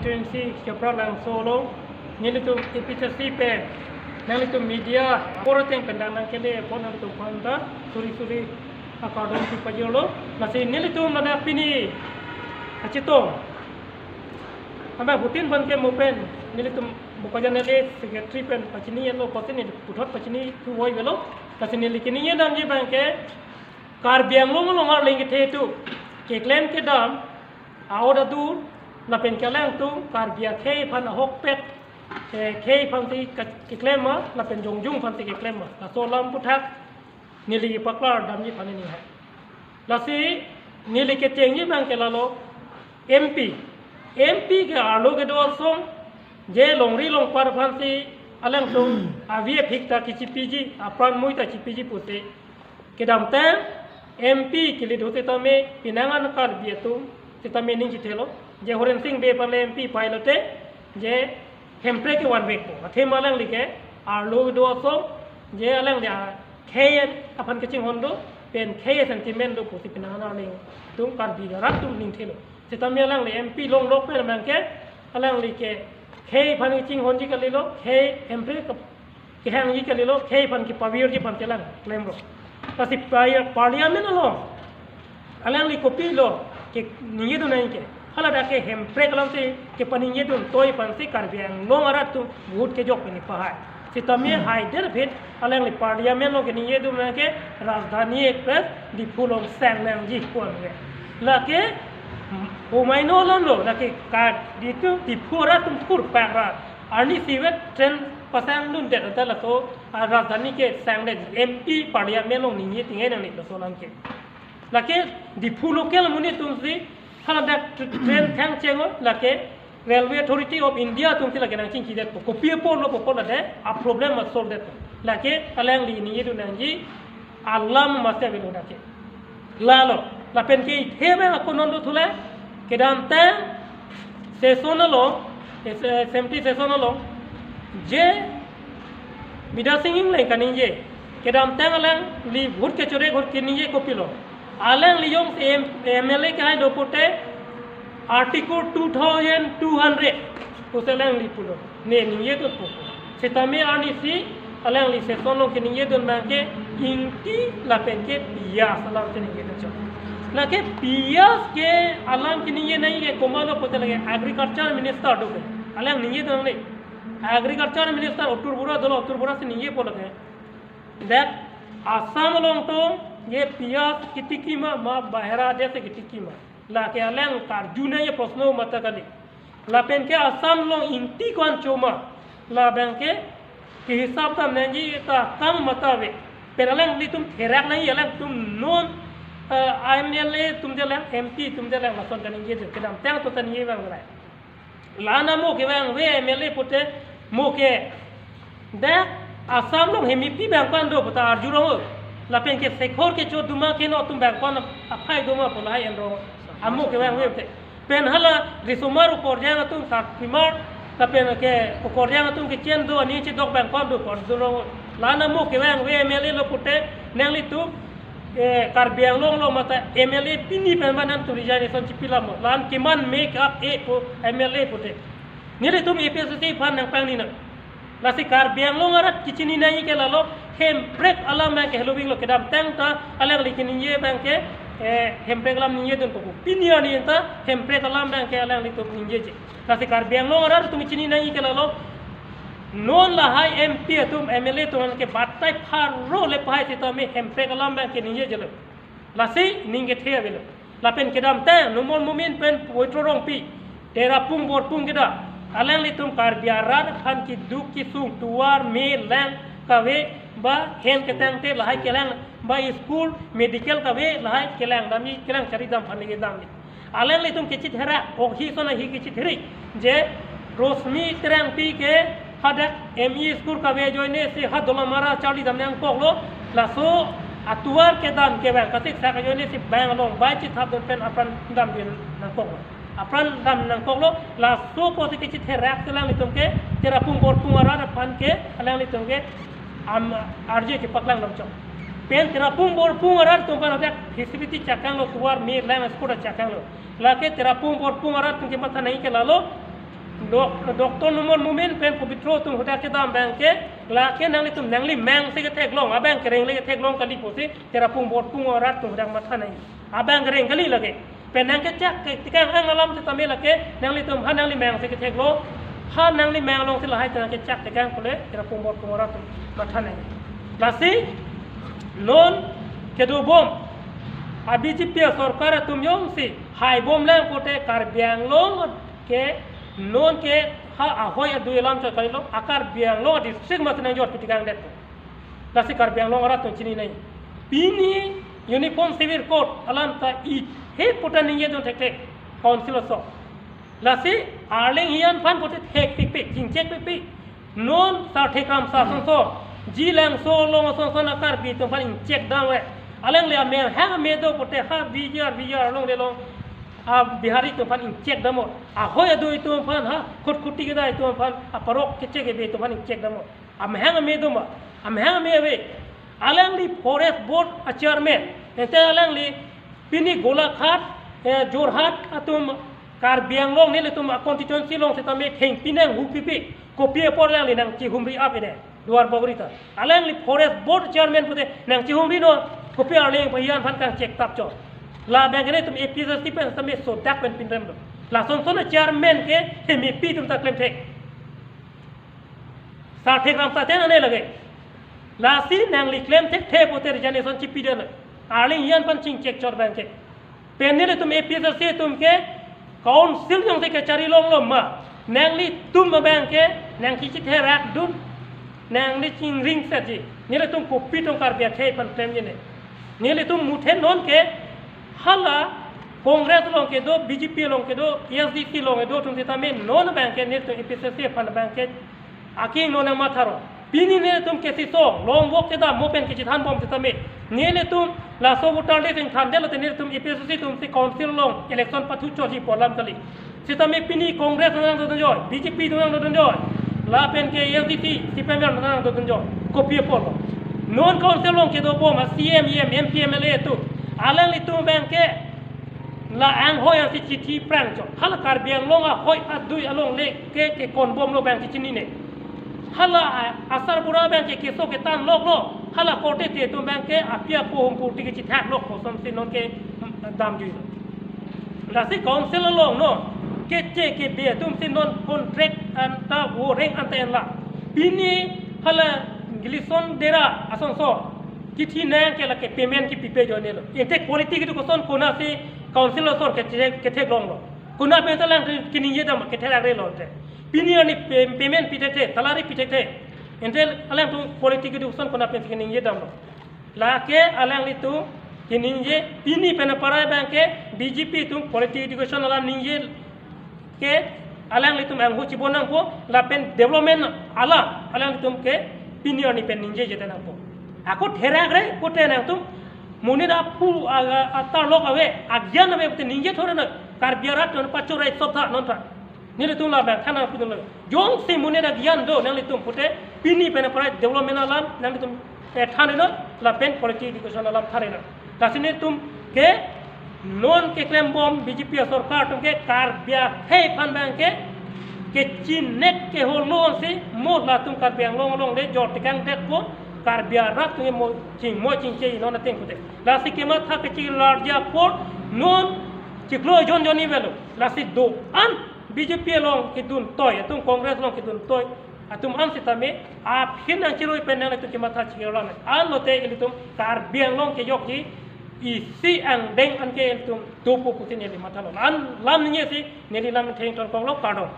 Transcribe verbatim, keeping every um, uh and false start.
Constituency Chepra Langso along, nelitum A P H L C pen, nanglitum media, apor ateng pen dang nangkele apot nanglitum aphan ta suri suri akardom pipajirlo. Lasi nelitum ladak pini kachetong abangphutin aphan ke mo pen nelitum Bokajan L A Secretary pen pachini elo, pasin neli puthot pachini thu voi velo. Lasi neli keningje damji abang ke Karbi Anglong along arleng kethe atum keklem kedam, a-ot adur, lapen ke alangtum Karbi akhei aphan ahokpet, eh, khei aphan si ka-, keklem ma, lapen jongjung aphan si keklem ma, laso alam aphuthak neli paklar damji aphan neli hai. Lasi neli kechengji abang ke lalo, M P, M P ke arlo kedo asong, je longri longpar aphan si alangtum avi aphik ta kechipiji, apran mui ta chipiji pusi kedamtang M P kili do setame penang an Karbi atum setame ning chithelo, je Horen Sing Bey aphan le M P pai lote, je Hemprek ke vanvekpo. Athema alangli ke arlo do asong, je alangli akhei aphan kachinghon do, pen khei sentiment do pusi penang an arleng atum Karbi arat atum ning thelo. Setame alangli M P longlok pen abang ke, alangli ke khei aphan kachinghonji kalilo, khei Hemprek ke kehangji kalilo, khei aphan kepavirji aphan chelang klemlo. Lasi pa-, Parliament along alangli kopilo keningje dun nangji ke, hala dak ke Hemprek alam si kepaningje dun toi aphan si Karbi Anglong arat atum vote kejok pen pahai. Setame haider aphi alangli Parliament along keningje dun abang ke Rajdhani Express Diphu along sang nangji ko-an ke. Lake, hmm, omaino alam lo, lake ka di tu Diphu arat atum thur pak ra, arnisi vet train pasang dundet anta laso, ah, Rajdhani ke sangdet, M P Parliament along ningje tinge nangne laso alam ke. Lake Diphu local amonit atum si, hala dak tr-, train thang cheng-o, lake Railway Authority of India atum si lake nangchingkidetpo. Kopi apotlo pupo lade, a-problem ma solve detpo. Lake alangli ningje dun nangji alam masi avelo dak ke. Lalo, lapen ke ithe abang ako non do thule, kedamtang session along, es-, assembly session along, je Bidya Sing Engleng kaningje, kedamtang alangli vote kechore vote keningje kopilo. Alangli jongsi M-, M L A kehai do pute Article two thousand two hundred pusi alangli pulo. Ne ningje dun pupo. Setame arnisi alangli session along keningje dun abang ke ingti lapen ke piyas alam keningje dun chot. Lake piyas ke alam keningje nangji ke komatlo pute lake Agriculture Minister do ke. Alang ningje dun nangne. Agriculture Minister Atul Bora dolo, Atul Bora si ningjepo lake. Dak Assam along atum je piyas ketiki ma, ma bahera adet si ketiki ma. Lake alang karju nangji proshno mata kali. Lapen ke Assam along ingti ko-an cho ma, labang ke kehisap dam nangji ta kam mata ave. Pen alanglitum therak nangji, alangtum non, eh, M L A atum je lang, M P atum je lang, lason kaningje je, kedamtang to kaningje abang rai. La-an amo kevangve M L A pute mo ke dak Assam along hemipi abang ko-an do puta arjurong. Lapen ke Sekhor kecho doma keno atum abang ko-an aphai doma pu lahai enrong. Amo kevangve pute. Pen hala risomar ukorjang atum sarpimar, lapen ke ukorjang atum kechen do ani chedok abang ko-an do pu arjurong. La-an amo kevangve M L A lo pute nanglitum, eh, Karbi Anglong lo mata M L A pini pen ba nangtum resignation chipilamo. La-an keman make up-e pu M L A pute. Nelitum A P H L C aphan nangpangni nang. Lasi Karbi Anglong arat kechini nangji ke lalo, Hemprek alam abang ke heloving lo kedamtang ta, alangli keningje abang ke, eh, Hemprek alam ningje dun pupo. Pini arni ta, Hemprek alam abang ke alanglitum ningjeje. Lasi Karbi Anglong arat atum chini nangji ke lalo, non lahai M P atum, M L A atum ke batai pharo le pahai setame Hemprek alam abang ke ningjejelo. Lasi ning kethe avelo. Lapen kedamtang Numal Momin pen Poitro Rongpi, Terapung Borpung keda, alanglitum Karbi arat aphan keduk kesung tovar me lang kave ba hem ketangte lahai kelang ba school medical kave lahai kelang damji, kelang chari dam aphan kedam. Alanglitum kechitherak, ok hi sona hi kechitherak. Je Rosmi Terangpi ke hadak M E school kave ajoine si ha Dolamara charli dam nangkoklo, laso atovar kedam kevang kasik sak ajoine si bang along bai chithap dun pen apran dam dun nangkoklo. Apran dam nangkoklo, laso apotsi kechitherak si alanglitum ke Terapung Borpung arat aphan ke alanglitum ke am arje kepaklang dam chok. Pen Terapung Borpung arat atum aphan hadak facility chakanglo, tovar me lang school chakanglo. Lake Terapung Borpung arat atum kematha nangji ke lalo, Dok-, Doctor Numal Momin pen Pobitro atum hadak kedam abangke, lake nanglitum nangli mang si ketheklong, abang kereng le ketheklong kali pusi, Cherrapungot Pungot arat atum hadak matha nangji. Abang kereng kali lake. Pen nangkechak ke-, tekang ang alam setame lake, nanglitum ha nangli mang si ketheklo, ha nangli mang along si lahai ta nangkechak tekang pule, Cherrapungot Pungot arat atum matha nangji. Lasi, non kedobom, a B J P sorkar atum jongsi haibomlang pute Karbi Anglong ke non ke ha ahoi adui alam chot kalilo, a Karbi Anglong district masi nangjor pi tekang det. Lasi Karbi Anglong arat atum chini nangji. Pini Uniform Civil Code alam ta i he pute ningje dun thekthe council aso. Lasi arleng hiyan aphan pute thekpikpik, chingchekpikpik. Non Sarthe Kramsa asonson, Jilangso along asonson a Karbi atum aphan ingchek dam we. Alangli amehang ame do pute ha V G R, V G R along le along, a Bihari atum aphan ingchek damlo. Ahoi adui atum aphan ha, khutkhut ti kedai atum aphan, a parok kechek ebe atum aphan ingchek damlo. Amehang ame do ma, amehang ame ave. Alangli Forest Board a chairman, ente alangli pini Golaghat, eh, Jorhat atum Karbi Anglong nelitum a constituency along setame thengpi nanghupipi, kopi apor alangli nangchihumri ap ene, Duar Bagori ta. Alangli Forest Board chairman pute nangchihumri non, kopi arleng hiyan aphan kangchek tap chot. Labang ke netum A P H L C pen setame sodak pen pinrem do. Lasonson a chairman ke hemepi atum ta klemthek. Sarthe Kramsa ten ane lake. Lasi nangli klemthekthe pute resignation chipi dun. Arleng hiyan aphan chingchek chot abangke. Pen nelitum A P H L C atum ke council jongsi kechari longlo ma, nanglitum abangke nangkechitherak dun, nangli chingring setji. Nelitum kopi tong Karbi akhei aphan klemji ne. Nelitum muthe non ke hala Congress along kedo, B J P along kedo, A S D C along kedo atum setame non abangke nelitum A P H L C aphan abangke aking non nangmatharo. Pini nelitum kesisong, long walk kedam mo pen kechethanbom setame, nelitum laso voter list ingthan detlo te nelitum A P H L C atum si council along election pathu chotji pu alam kali. Setame pini Congress nangdodunjoi, B J P atum nangdodunjoi, lapen ke A S D C, C P I M nangdodunjoi. Kopi apor lo? Non council along kedobom a C M, E M, M P, M L A atum, alanglitum abangke la anghoi ansi chithi prang chot. Hala Karbi Anglong ahoi adui alongle ke, kekonbomlo abang chichinine. Hala a-, asarbura abangke keso ketan loklo. Hala korte te atum abangke api ako humpur ti kechithak lok kosonsi nonke damjuilo. Lasi council along non keche kebe atum si non contract anta voreng anta enla. Pini hala Gilison Dera asonson chithi nang ke lake payment kipipe ajoinelo. Ente quality kedo koson konatsi council asor ke, ketheklonglo? Konat pen ta alang keningje dam, ketherakre lo te. Pini arni pay-, payment pithekthe, salary pithekthe. Ente alangtum quality kedo koson konat pen keningje damlo? Lake alanglitum keningje, pini pen aparai abangke B J P atum quality education alam ningje ke alanglitum anghu chibon nangpo, lapen development alam alanglitum ke pini arni pen ningjeje te nangpo. Ako therakre pute nangtum monit aphu a-, a-, atarlok ave, agyan ave pute ningje thore na, Karbi arat non pachorai sop tha non tha. Nelitum labang than nangpidunlo. Jongsi monit agyan do nanglitum pute pini pen aparai development alam nanglitum, eh, thannon, lapen quality education alam thannon. Lasi netum ke non keklembom B J P sorkar atum ke Karbi akhei aphan abangke kechinek keholo si mo latum Karbi Anglong alongle jor tekang detpo, Karbi arat atum ke mo chingmoi chingche non ateng pute. Lasi kematha kechiklarji apor non chiklo jon jonni avelo. Lasi do-an B J P along keduntoi atum, Congress along keduntoi atum an setame aphi nangchirui pen nanglitum kematha chiklo lang. Anlote ilitum Karbi Anglong kejokji isi angdeng anke ilitum dopo pusi neli mathalo. An lam ningje si neli lam thengton konglo, kardom.